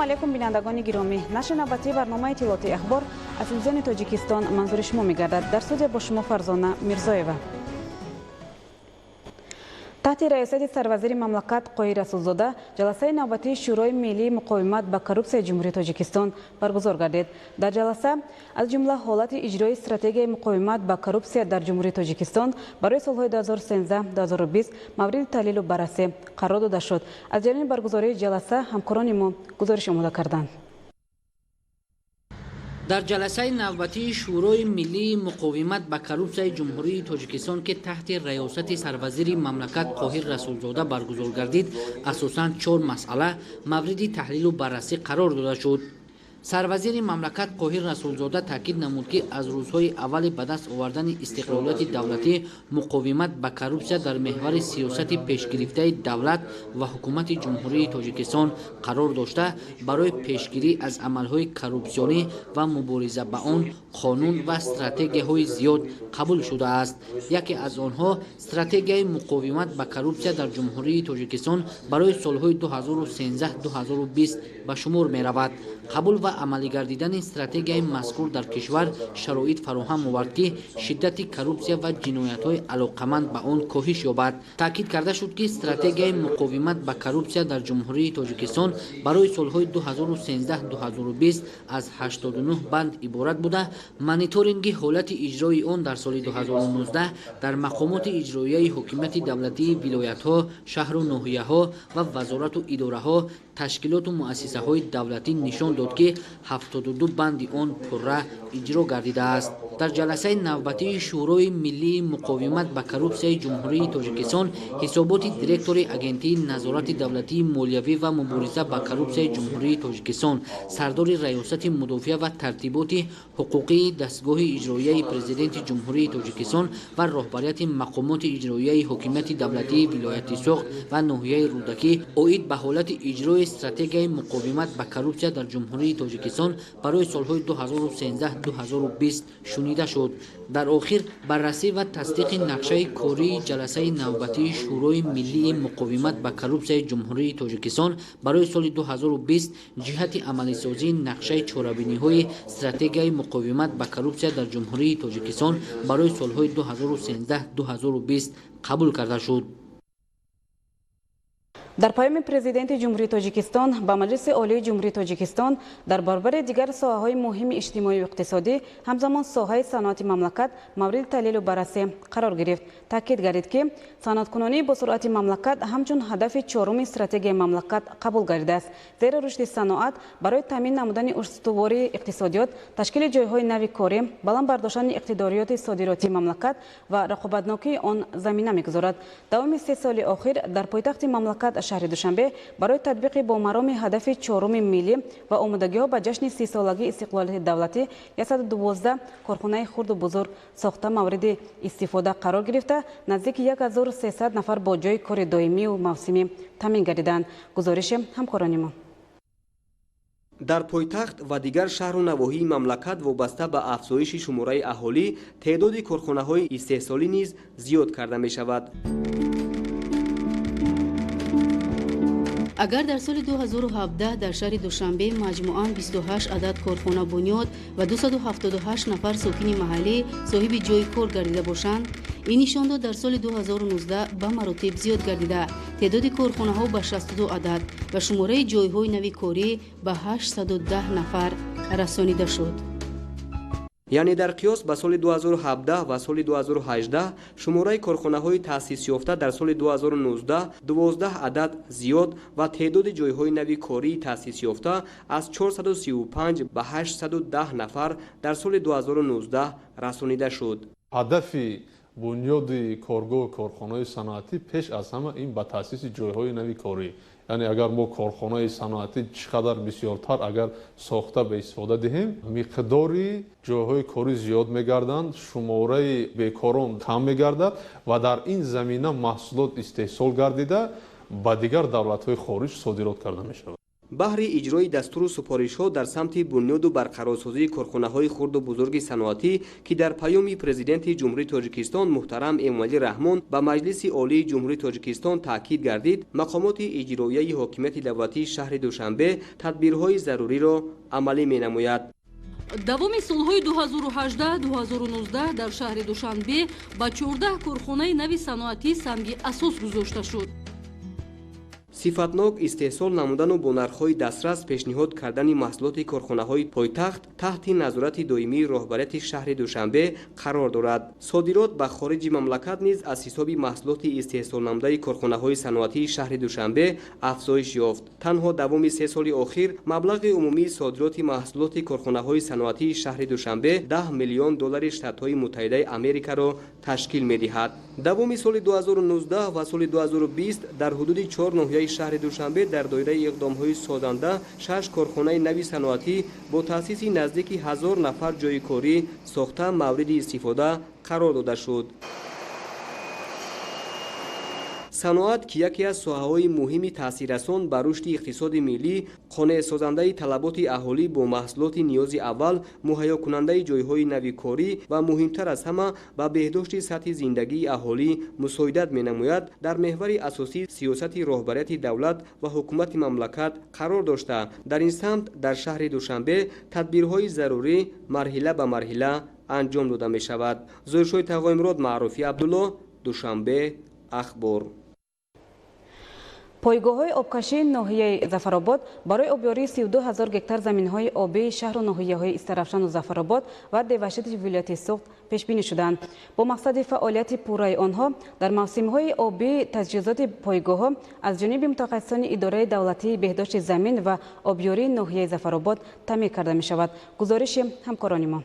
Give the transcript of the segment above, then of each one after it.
Алайкум, бинандагони гиромӣ. Нашри навбатии барномаи иттилоотии «Ахбор» аз Телевизиони Тоҷикистон манзури шумо мегардад. Дар студия бо шумо Фарзона Мирзоева. Таҳти раёсати сарвазири мамлакат Қоҳир Расулзода ҷаласаи навбатии Шӯрои миллии муқовимат ба коррупсияи Ҷумҳурии Тоҷикистон баргузор гардид. Дар ҷаласа аз ҷумла ҳолати иҷрои стратегияи муқовимат ба коррупсия дар Ҷумҳурии Тоҷикистон барои солҳои 2013-2020 мавриди таҳлилу баррасӣ қарор дода шуд. Аз ҷараёни баргузории ҷаласа ҳамкорони мо гузориш омода карданд. Дар ҷаласаи навбатии Шӯрои миллии муқовимат ба коррупсияи Ҷумҳурии Тоҷикистон, ки таҳти раёсати сарвазири мамлакат Қоҳир Расулзода баргузор гардид, асосан чор масъала мавриди таҳлилу баррасӣ қарор дода шуд. Сарвазири мамлакат Қоҳир Расулзода таъкид намуд, ки аз рӯзҳои аввали ба даст овардани истиқлолияти давлатӣ муқовимат ба коррупсия дар меҳвари сиёсати пешгирифтаи давлат ва ҳукумати Ҷумҳурии Тоҷикистон қарор дошта, барои пешгирӣ аз амалҳои коррупсионӣ ва мубориза ба он қонун ва стратегияҳои зиёд қабул шудааст. Яке аз онҳо стратегияи муқовимат ба коррупсия дар Ҷумҳурии Тоҷикистон барои солҳои 2013-2020 ба шумор меравад. Қабул ва амалигардидани стратегияи мазкур дар кишвар шароит фароҳам овард, ки шиддати коррупсия ва ҷиноятҳои алоқаманд ба он коҳиш ёбад. Таъкид карда шуд, ки стратегияи муқовимат ба коррупсия дар Ҷумҳурии Тоҷикистон барои солҳои 2013-2020 аз 89 банд иборат буда, мониторинги ҳолати иҷрои он дар соли 2019 дар мақомоти иҷроияи ҳокимияти давлатии вилоятҳо, шаҳру ноҳияҳо ва вазорату идораҳо, ташкилоту муассисаҳои давлатӣ нишон дод, ки 72 банди он пурра иҷро гардидааст. Дар ҷаласаи навбатии Шӯрои миллии муқовимат ба коррупсияи Ҷумҳурии Тоҷикистон ҳисоботи директори Агентии назорати давлатии молиявӣ ва мубориза ба коррупсияи Ҷумҳурии Тоҷикистон, сардори Раёсати мудофиа ва тартиботи ҳуқуқии дастгоҳи иҷроияи Президенти Ҷумҳурии Тоҷикистон ва роҳбарияти мақомоти иҷроияи ҳокимияти давлатии вилояти Суғд ва ноҳияи Рӯдакӣ оид ба ҳолати иҷрои стратегияи муқовимат ба коррупсия дар Ҷумҳурии Тоҷикистон барои солҳои 2013-2020 шунида шуд. Дар охир баррасӣ ва тасдиқи нақшаи кории ҷаласаи навбатии Шӯрои миллии муқовимат ба коррупсияи Ҷумҳурии Тоҷикистон барои соли 2020 ҷиҳати амалисозии нақшаи чорабиниҳои стратегияи муқовимат ба коррупсия дар Ҷумҳурии Тоҷикистон барои солҳои 2013-2020 қабул карда шуд. Дар паёми Президенти Ҷумҳурии Тоҷикистон ба Маҷлиси Олии Ҷумҳурии Тоҷикистон дар баробари дигар соҳаҳои муҳими иҷтимоию иқтисодӣ ҳамзамон соҳаи саноати мамлакат мавриди таҳлилу баррасӣ қарор гирифт. Таъкид гардид, ки саноаткунонии босуръати мамлакат ҳамчун ҳадафи чоруми стратегияи мамлакат қабул гардидааст, зеро рушди саноат барои таъмин намудани устувории иқтисодиёт, ташкили ҷойҳои нави корӣ, баланд бардоштани иқтидориёти содиротии мамлакат ва рақобатнокии он замина мегузорад. Давоми 3 соли охир дар пойтахти мамлакат, шаҳри Душанбе, барои татбиқи бо мароми ҳадафи чоруми миллӣ ва омодагиҳо ба ҷашни 30-солагии истиқлолияти давлатӣ 112 корхонаи хурду бузург сохта, мавриди истифода қарор гирифта, наздики 1300 нафар бо ҷойи кори доимию мавсимӣ таъмин гардиданд. Гузориши ҳамкорони мо. Дар пойтахт ва дигар шаҳру навоҳии мамлакат вобаста ба афзоиши шумораи аҳолӣ теъдоди корхонаҳои истеҳсолӣ низ зиёд карда мешавад. Агар дар соли 2017 дар шаҳри Душанбе маҷмӯан 28 адад корхона бунёд ва 278 нафар сокини маҳаллӣ соҳиби ҷойи кор гардида бошанд, ин нишондод дар соли 2019 ба маротиб зиёд гардида, теъдоди корхонаҳо ба 62 адад ва шумораи ҷойҳои нави корӣ ба 810 нафар расонида шуд. Яъне дар қиёс ба соли 2017 ва соли 2018 шумораи корхонаҳои таъсисёфта дар соли 2019 12 адад зиёд ва теъдоди ҷойҳои нави кории таъсисёфта аз 435 ба 810 нафар дар соли 2019 расонида шуд. Ҳадафи бунёди коргоҳу корхонаҳои саноатӣ пеш аз ҳама ин ба таъсиси ҷойҳои нави корӣ. Яъне агар мо корхонаи саноатӣ чӣ қадар бисёртар агар сохта ба истифода диҳем, миқдори ҷойҳои корӣ зиёд мегарданд, шумораи бекорон кам мегардад ва дар ин замина маҳсулот истеҳсол гардида, ба дигар давлатҳои хориҷ содирот карда мешавад. Баҳри иҷрои дастуру супоришҳо дар самти бунёду барқарорсозии корхонаҳои хурду бузурги саноатӣ, ки дар паёми Президенти Ҷумҳурии Тоҷикистон муҳтарам Эмомалӣ Раҳмон ба Маҷлиси Олии Ҷумҳурии Тоҷикистон таъкид гардид, мақомоти иҷроияи ҳокимияти давлатии шаҳри Душанбе тадбирҳои заруриро амалӣ менамояд. Давоми солҳои 2018-2019 дар шаҳри Душанбе ба 14 корхонаи нави саноатӣ санги асос гузошта шуд. Сифатнок истеҳсол намудану бо нархҳои дастрас пешниҳод кардани маҳсулоти корхонаҳои пойтахт таҳти назорати доимии роҳбарияти шаҳри Душанбе қарор дорад. Содирот ба хориҷи мамлакат низ аз ҳисоби маҳсулоти истеҳсолнамудаи корхонаҳои саноатии шаҳри Душанбе афзоиш ёфт. Танҳо давоми 3 соли охир маблағи умумии содироти маҳсулоти корхонаҳои саноатии шаҳри Душанбе 10 миллион доллари Штатҳои Муттаҳидаи Америкаро ташкил медиҳад. Давоми соли 2019 ва соли 2020 дар ҳудуди 4 ноҳияи шаҳри Душанбе дар доираи иқдомҳои созанда 6 корхонаи нави саноатӣ бо таъсиси наздики 1000 нафар ҷойи корӣ сохта мавриди истифода қарор дода шуд. Саноат, ки яке аз соҳаҳои муҳими таъсиррасон ба рушди иқтисоди миллӣ, қонеъсозандаи талаботи аҳолӣ бо маҳсулоти ниёзи аввал, муҳайёкунандаи ҷойҳои нави корӣ ва муҳимтар аз ҳама ба беҳдошти сатҳи зиндагии аҳолӣ мусоидат менамояд, дар меҳвари асосии сиёсати роҳбарияти давлат ва ҳукумати мамлакат қарор дошта, дар ин самт дар шаҳри Душанбе тадбирҳои зарурӣ марҳила ба марҳила анҷом дода мешавад. Зоиршоҳи Тағоимурод, Маъруфи Абдулло, Душанбе, Ахбор. Пойгоҳҳои обкашии ноҳияи Зафаробод барои обёрии 32 ҳазор гектар заминҳои обии шаҳру ноҳияҳои Истаравшану Зафаробод ва Девашити вилояти Суғд пешбинӣ шуданд. Бо мақсади фаъолияти пурраи онҳо дар мавсимҳои обии таҷҳизоти пойгоҳҳо аз ҷониби мутахассисони Идораи давлатии беҳдошти замин ва обёрии ноҳияи Зафаробод таъмин карда мешавад. Гузориши ҳамкорони мо.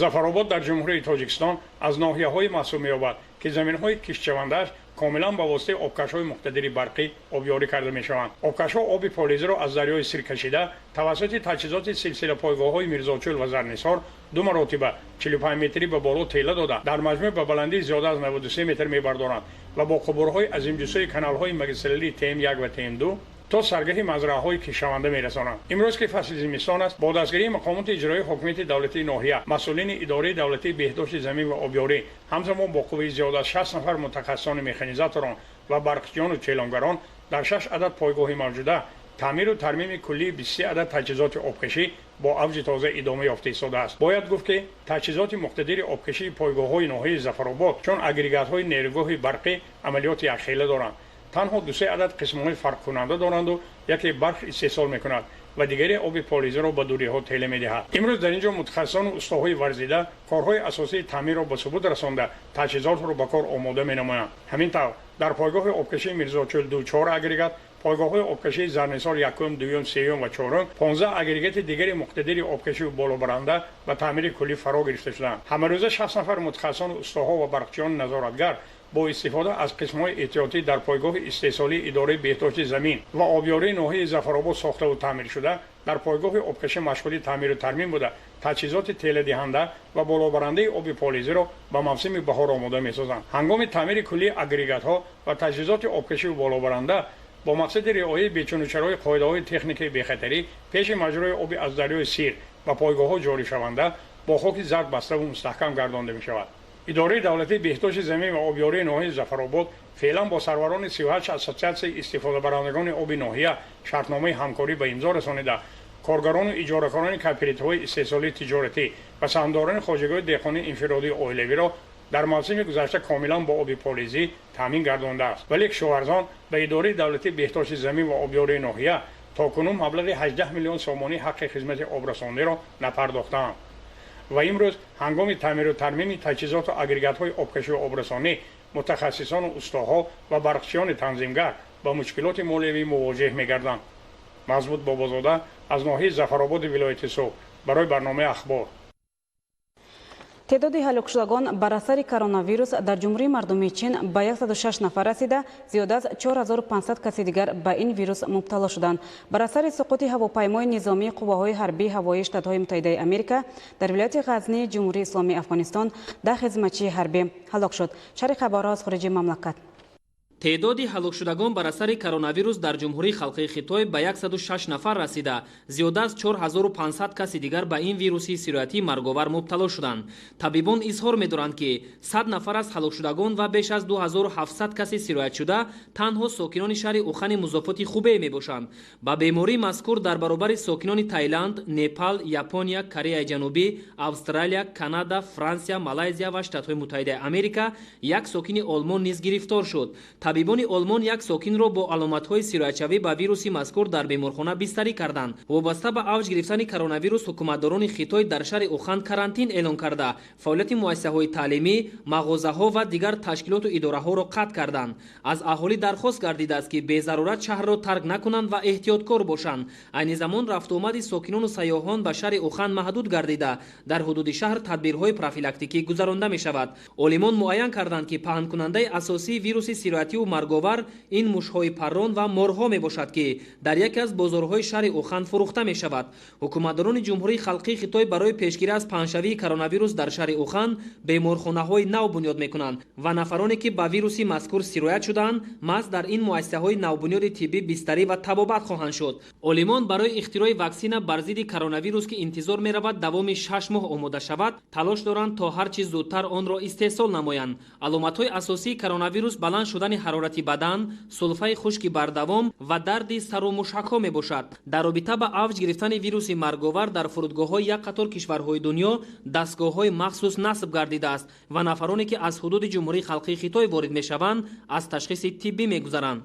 Зафаробод дар Ҷумҳурии Тоҷикистон аз ноҳияҳое маҳсуб меёбад, ки заминҳои киштшавандааш комилан ба воситаи обкашҳои муқтадири барқӣ обёрӣ карда мешаванд. Обкашҳо оби полизиро аз дарёи Сир кашида тавассути таҷҳизоти силсилапойгоҳҳои Мирзочӯл ва Зарнисор ду маротиба 45 метрӣ ба боло тела дода, дар маҷмӯъ ба баландии зиёда аз 93 метр мебардоранд ва бо қубурҳои азимҷуссаи каналҳои магистралии ТМ1 ва ТМ2 то саргаҳи мазраъаҳои кишаванда мерасонанд. Имрӯз, ки фасли зимистон аст, бо дастгирии мақомоти иҷроии ҳокимияти давлатии ноҳия, масъулини Идораи давлатии беҳдошти замин ва обёрӣ, ҳамзамон бо қувваи зиёда аз 60 нафар мутахассисони механизаторон ва барқчиёну челонгарон дар 6 адад пойгоҳи мавҷуда таъмиру тармими куллии 23 адад таҷҳизоти обкашӣ бо авҷи тоза идома ёфта истодааст. Бояд гуфт, ки таҷҳизоти муқтадири обкашии пойгоҳҳои ноҳияи Зафаробод чун агрегатҳои нерӯгоҳи барқӣ амалиёти якхела доранд. Танҳо 2-3 адад қисмҳои фарқкунанда доранду яке барқ истеҳсол мекунад ва дигаре оби полизиро ба дуриҳо тела медиҳад. Имрӯз дар ин ҷо мутахассисону устоҳои варзида корҳои асосии таъмирро ба субут расонда, таҷҳизотро ба кор омода менамоянд. Ҳамин тавр, дар пойгоҳи обкашии Мирзочӯл 2 4 агрегат, пойгоҳҳои обкашии Зарнисор якум, дуюм, сеюм ва чорум 15 агрегати дигари муқтадири обкашию болобаранда ба таъмири куллӣ фаро гирифта шуданд. Ҳамарӯза 60 нафар мутахассисону устоҳо ва барқчиёни назоратгар бо истифода аз қисмҳои эҳтиётӣ дар пойгоҳи истеҳсолии Идораи беҳдошти замин ва обёрии ноҳияи Зафаробод сохтаву таъмир шуда, дар пойгоҳи обкашӣ машғули таъмиру тармим буда, таҷҳизоти теладиҳанда ва болобарандаи оби полизиро ба мавсими баҳор омода месозанд. Ҳангоми таъмири куллии агрегатҳо ва таҷҳизоти обкашию болобаранда бо мақсади риояи бечунучарои қоидаҳои техникаи бехатарӣ пеши маҷрои оби аз дарёи Сир ба пойгоҳҳо ҷорӣшаванда бо хоки зард баставу мустаҳкам гардонда мешавад. Идораи давлатии беҳдошти замин ва обёрии ноҳияи Зафаробод феълан бо сарварони 38 ассотсиатсияи истифодабарандагони оби ноҳия шартномаи ҳамкорӣ ба имзо расонида, коргарону иҷоракорони кооперативҳои истеҳсолии тиҷоратӣ ва саҳмдорони хоҷагиҳои деҳқонии инфиродии оилавиро дар мавсими гузашта комилан бо оби полизӣ таъмин гардондааст. Вале кишоварзон ба Идораи давлатии беҳдошти замин ва обёрии ноҳия то кунун маблағи 18 миллион сомонӣ ҳаққи хизмати обрасониро напардохтаанд ва имрӯз ҳангоми таъмиру тармими таҷҳизоту агрегатҳои обкашию обрасонӣ мутахассисону устоҳо ва барқчиёни танзимгар ба мушкилоти молиявӣ мувоҷеҳ мегарданд. Мазбут Бобозода аз ноҳияи Зафарободи вилояти Суғд барои барномаи Ахбор. Теъдоди ҳалокшудагон бар асари коронавирус дар Ҷумҳурии Мардумии Чин ба 106 нафар расида, зиёда аз 4500 каси дигар ба ин вирус мубтало шуданд. Бар асари суқути ҳавопаймои низомии қувваҳои ҳарбии ҳавоии Штатҳои Муттаҳидаи Америка дар вилояти Ғазнии Ҷумҳурии Исломии Афғонистон 10 хизматчии ҳарбӣ ҳалок шуд. Шарҳи хабарҳо аз хориҷи мамлакат. Теъдоди ҳалокшудагон бар асари коронавирус дар Ҷумҳурии Халқии Хитой ба 106 нафар расида, зиёда аз 4500 каси дигар ба ин вируси сироятии марговар мубтало шуданд. Табибон изҳор медоранд, ки 100 нафар аз ҳалокшудагон ва беш аз 2700 каси сироятшуда танҳо сокинони шаҳри Ухани музофоти Хубей мебошанд. Ба бемории мазкур дар баробари сокинони Таиланд, Непал, Япония, Кореяи Ҷанубӣ, Австралия, Канада, Франсия, Малайзия ва Штатҳои Муттаҳидаи Америка як сокини Олмон низ гирифтор шуд. Табибони Олмон як сокинро бо аломатҳои сироятшавӣ ба вируси мазкур дар беморхона бистарӣ карданд. Вобаста ба авҷ гирифтани коронавирус ҳукуматдорони Хитой дар шаҳри Ухан карантин эълон карда, фаъолияти муассисаҳои таълимӣ, мағозаҳо ва дигар ташкилоту идораҳоро қатъ карданд. Аз аҳолӣ дархост гардидааст, ки безарурат шаҳрро тарк накунанд ва эҳтиёткор бошанд. Айни замон рафтуомади сокинону сайёҳон ба шаҳри Ухан маҳдуд гардида, дар ҳудуди шаҳр тадбирҳои профилактикӣ гузаронда мешавад. Олимон муайян карданд, ки паҳнкунандаи асосии вируси сироятиву марговар ин мушҳои паррон ва морҳо мебошад, ки дар яке аз бозорҳои шаҳри Ухан фурӯхта мешавад. Ҳукуматдорони Ҷумҳурии Халқии Хитой барои пешгирӣ аз паҳншавии коронавирус дар шаҳри Ухан беморхонаҳои нав бунёд мекунанд ва нафароне, ки ба вируси мазкур сироят шудаанд, маҳз дар ин муассисаҳои навбунёди тиббӣ бистарӣ ва табобат хоҳанд шуд. Олимон барои ихтирои ваксина бар зидди коронавирус, ки интизор меравад давоми 6 моҳ омода шавад, талош доранд то ҳар чи зудтар онро истеҳсол намоянд. Аломатҳои асосии коронавирус баланд шудани ҳарорати бадан, сулфаи хушки бардавом ва дарди сару мушакҳо мебошад. Дар робита ба авҷ гирифтани вируси марговар дар фурудгоҳҳои як қатор кишварҳои дунё дастгоҳҳои махсус насб гардидааст ва нафароне, ки аз ҳудуди Ҷумҳурии Халқии Хитой ворид мешаванд, аз ташхиси тиббӣ мегузаранд.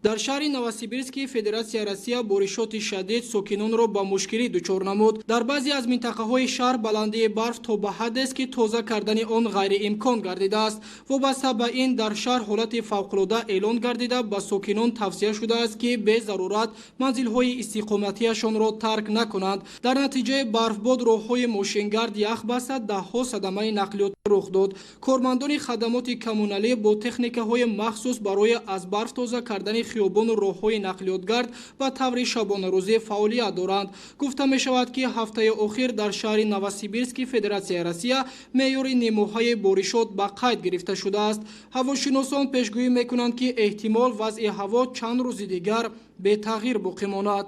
Дар шаҳри Новосибирски Федератсияи Россия боришоти шадид сокинонро ба мушкилӣ дучор намуд. Дар баъзе аз минтақаҳои шаҳр баландии барф то ба ҳаддест, ки тоза кардани он ғайриимкон гардидааст. Вобаста ба ин дар шаҳр ҳолати фавқулода эълон гардида, ба сокинон тавсия шудааст, ки безарурат манзилҳои истиқоматиашонро тарк накунанд. Дар натиҷаи барфбод роҳҳои мошингард ях баста, даҳҳо садамаи нақлиёт рух дод. Кормандони хадамоти коммуналӣ бо техникаҳои махсус барои аз барф тоза кардани хиёбону роҳҳои нақлиётгард ба таври шабонарӯзӣ фаъолият доранд. Гуфта мешавад, ки ҳафтаи охир дар шаҳри Новосибирски Федератсияи Россия меъёри нимоҳаи боришот ба қайд гирифта шудааст. Ҳавошиносон пешгӯӣ мекунанд, ки эҳтимол вазъи ҳаво чанд рӯзи дигар бетағйир боқӣ монад.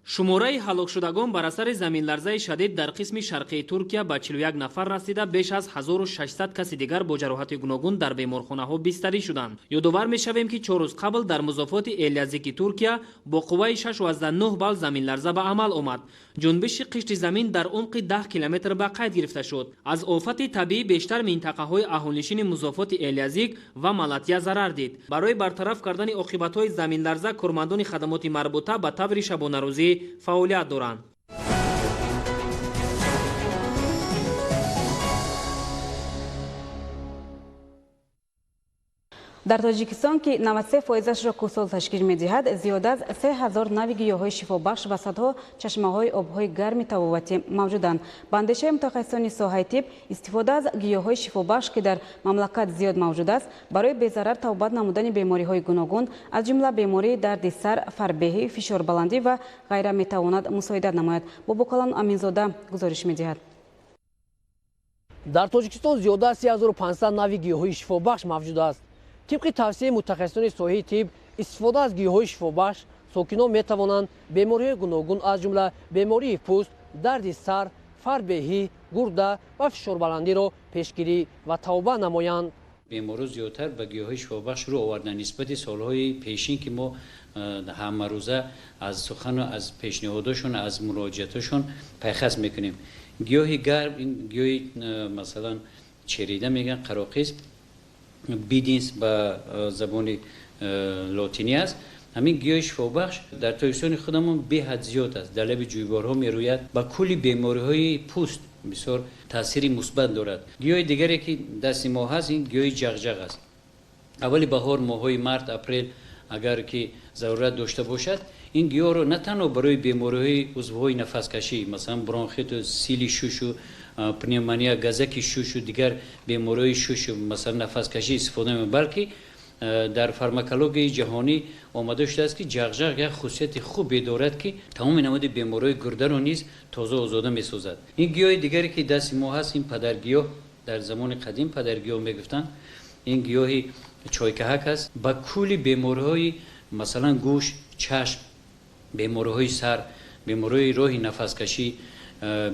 Шумораи ҳалокшудагон бар асари заминларзаи шадид дар қисми шарқии Туркия ба 41 нафар расида, беш аз 1600 каси дигар бо ҷароҳати гуногун дар беморхонаҳо бистарӣ шуданд. Ёдовар мешавем, ки 4 рӯз қабл дар музофоти Элязики Туркия бо қувваи 6,9 балл заминларза ба амал омад. Ҷунбиши қишти замин дар умқи 10 километр ба қайд гирифта шуд. Аз офати табиӣ бештар минтақаҳои аҳолинишини музофоти Элязик ва Малатия зарар дид. Барои бартараф кардани оқибатҳои заминларза кормандони хадамоти марбута ба таври шабонарӯзӣ фаъолият доранд. Дар Тоҷикистон, ки 93%-ашро кӯҳсол ташкил медиҳад, зиёда аз 3000 нави гиёҳҳои шифобахш ва садҳо чашмаҳои обҳои гарми табобатӣ мавҷуданд. Ба андешаи мутахассисони соҳаи тиб, истифода аз гиёҳҳои шифобахш, ки дар мамлакат зиёд мавҷуд аст, барои безарар табобат намудани бемориҳои гуногун, аз ҷумла бемории дарди сар, фарбеҳӣ, фишорбаландӣ ва ғайра метавонад мусоидат намояд. Бобокалон Аминзода гузориш медиҳад. Дар Тоҷикистон зиёда аз 3500 нави гиёҳҳои шифобахш мавҷуд аст. Тибқи тавсияи мутахассисони соҳаи тиб, истифода аз гиёҳҳои шифобахш сокинон метавонанд бемориҳои гуногун, аз ҷумла бемории пӯст, дарди сар, фарбеҳӣ, гурда ва фишорбаландиро пешгирӣ ва тавба намоянд. Беморон зиёдтар ба гиёҳҳои шифобахш рӯ оварданд нисбати солҳои пешин, ки мо ҳамарӯза аз сухану аз пешниҳодошон, аз муроҷиатошон пайхас мекунем. Гиёҳи гарм, ин гиёҳи масалан черида мегӯянд, қароқиз, бидинс ба забони лотинӣ аст. Ҳамин гиёҳи шифобахш дар Тоҷикистони худамон беҳад зиёд аст. Дар лаби ҷӯйборҳо мерӯяд, ба кулли бемориҳои пӯст бисёр таъсири мусбат дорад. Гиёҳи дигаре, ки дасти мо ҳаст, ин гиёҳи ҷағҷағ аст. Аввали баҳор, моҳҳои март, апрел, агар ки зарурат дошта бошад, ин гиёҳро на танҳо барои бемориҳои узвҳои нафаскашӣ, масалан бронхиту, сили шушу, пневмония, газаки шушу, дигар бемориҳои шушу, масалан нафаскашӣ истифода мебаранд, балки дар фармакологияи ҷаҳонӣ омада шудааст, ки ҷағҷағ як хусусияти хубе дорад, ки тамоми намуди бемориҳои гурдаро низ тоза озода месозад. Ин гиёҳи дигаре, ки дасти мо ҳаст, ин падаргиёҳ, дар замони қадим падаргиёҳ мегуфтанд. Ин гиёҳи Чойкаҳак аст, ба кулли бемориҳои, масалан, гӯш, чашм, бемориҳои сар, бемориҳои роҳи нафаскашӣ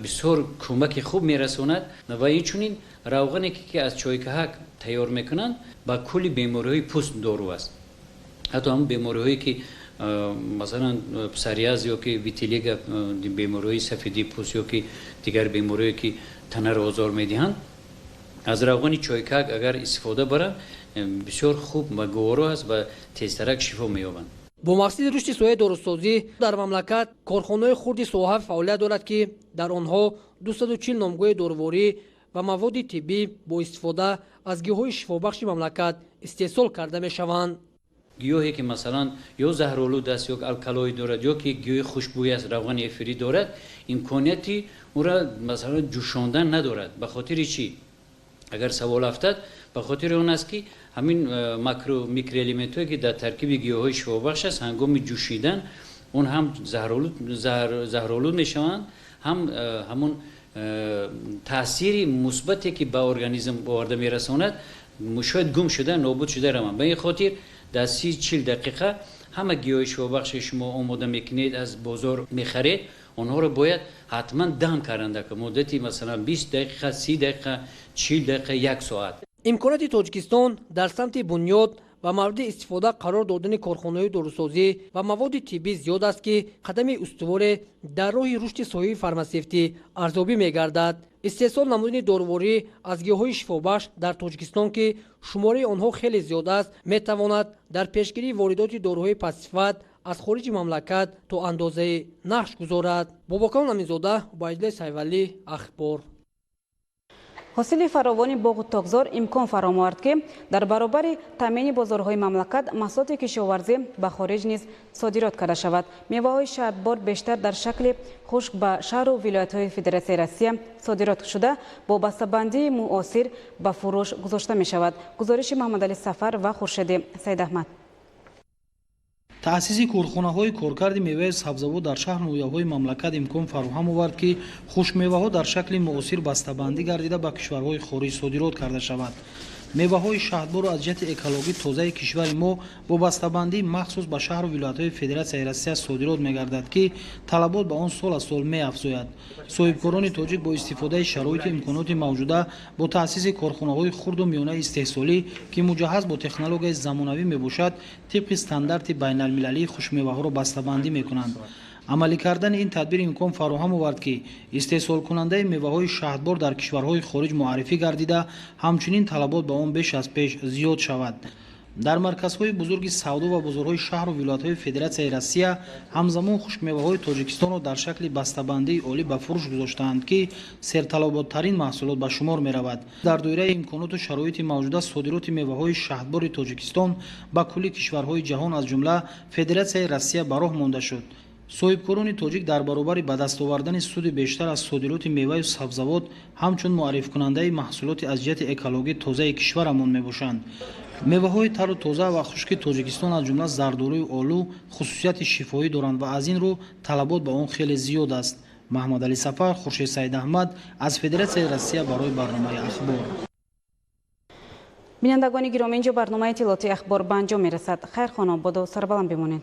бисёр кӯмаки хуб мерасонад. Ва инчунин равғане ки аз чойкаҳак тайёр мекунанд, ба кулли бемориҳои пӯст дору аст. Ҳатто ҳамн бемориҳое ки, масалан, псориаз ё ки витилиго, бемориҳои сафедии пӯст ё ки дигар бемориҳое ки танаро озор медиҳанд, аз равғани чойкаҳак агар истифода баранд, бисёр хуб ва гуворо аст ва тезтарак шифо меёбанд. Бо мақсади рушди соҳаи дорусозӣ дар мамлакат корхонаҳои хурди соҳа фаъолият дорад, ки дар онҳо 240 номгӯи доруворӣ ва маводи тиббӣ бо истифода аз гиёҳҳои шифобахши мамлакат истеҳсол карда мешаванд. Гиёҳе ки, масалан, ё заҳролуд аст, ё алкалоид дорад, ё ки гиёҳи хушбӯй аст, равғани эфирӣ дорад, имконияти ӯра, масалан, ҷӯшондан надорад. Ба хотири чӣ, агар савол афтад, ба хотири он аст, ки ҳамин макро микроэлементҳое ки дар таркиби гиёҳҳои шифобахш аст, ҳангоми ҷӯшидан он ҳам заҳролуд мешаванд, ҳам ҳамон таъсири мусбате ки ба организм оварда мерасонад, шояд гум шуда, нобуд шуда раванд. Ба ин хотир дар 30-40 дақиқа ҳама гиёҳи шифобахше шумо омода мекунед, аз бозор мехаред, онҳоро бояд ҳатман дам каранда, муддати, масалан, 20 дақиқа, 30 дақиқа, 40 дақиқа, як соат. Имконоти Тоҷикистон дар самти бунёд ва мавриди истифода қарор додани корхонаҳои дорусозӣ ва маводи тиббӣ зиёд аст, ки қадами устуворе дар роҳи рушди соҳаи фармасевтӣ арзёбӣ мегардад. Истеҳсол намудани доруворӣ аз гиёҳҳои шифобахш дар Тоҷикистон, ки шумораи онҳо хеле зиёд аст, метавонад дар пешгирии воридоти доруҳои пастсифат аз хориҷи мамлакат то андозае нақш гузорад. Бобокалон Аминзода, Убайдуллои Сайвалӣ, Ахбор. Ҳосили фаровони боғу токзор имкон фароҳам овард, ки дар баробари таъмини бозорҳои мамлакат маҳсулоти кишоварзӣ ба хориҷ низ содирот карда шавад. Меваҳои шаҳдбор бештар дар шакли хушк ба шаҳру вилоятҳои Федератсияи Россия содирот шуда, бо бастабандии муосир ба фурӯш гузошта мешавад. Гузориши Маҳмадалӣ Сафар ва Хуршеди Саидаҳмад. Таъсиси корхонаҳои коркарди меваи сабзавот дар шаҳру ноҳияҳои мамлакат имкон фароҳам овард, ки хушкмеваҳо дар шакли муосир бастабандӣ гардида, ба кишварҳои хориҷ содирот карда шавад. Меваҳои шаҳдбору аз ҷиҳати экологӣ тозаи кишвари мо бо бастабандии махсус ба шаҳру вилоятҳои Федератсияи Россия содирот мегардад, ки талабот ба он сол аз сол меафзояд. Соҳибкорони тоҷик бо истифодаи шароиту имконоти мавҷуда бо таъсиси корхонаҳои хурду миёнаи истеҳсолӣ, ки муҷаҳҳаз бо технологияи замонавӣ мебошад, тибқи стандарти байналмилалии хушкмеваҳоро бастабандӣ мекунанд. Амалӣ кардани ин тадбир имкон фароҳам овард, ки истеҳсолкунандаи меваҳои шаҳдбор дар кишварҳои хориҷ муаррифӣ гардида, ҳамчунин талабот ба он беш аз пеш зиёд шавад. Дар марказҳои бузурги савдо ва бозорҳои шаҳру вилоятҳои Федератсияи Россия ҳамзамон хушкмеваҳои Тоҷикистонро дар шакли бастабандии олӣ ба фурӯш гузоштаанд, ки серталаботтарин маҳсулот ба шумор меравад. Дар доираи имконоту шароити мавҷуда содироти меваҳои шаҳдбори Тоҷикистон ба кулли кишварҳои ҷаҳон, аз ҷумла Федератсияи Россия, ба роҳ монда шуд. Соҳибкорони тоҷик дар баробари ба даст овардани суди бештар аз содироти меваю сабзавот, ҳамчун муаррифкунандаи маҳсулоти аз ҷиҳати экологӣ тозаи кишварамон мебошанд. Меваҳои тару тоза ва хушки Тоҷикистон, аз ҷумла зардолую олу, хусусияти шифоӣ доранд ва аз ин рӯ талабот ба он хеле зиёд аст. Маҳмадалӣ Сафар, Хуршед Саидаҳмад аз Федератсияи Россия барои барномаи Ахбор. Бинандагони гиромӣ, инҷо барномаи иттилоотии Ахбор ба анҷом мерасад. Хайр, хонободу сарбаланд бимонед.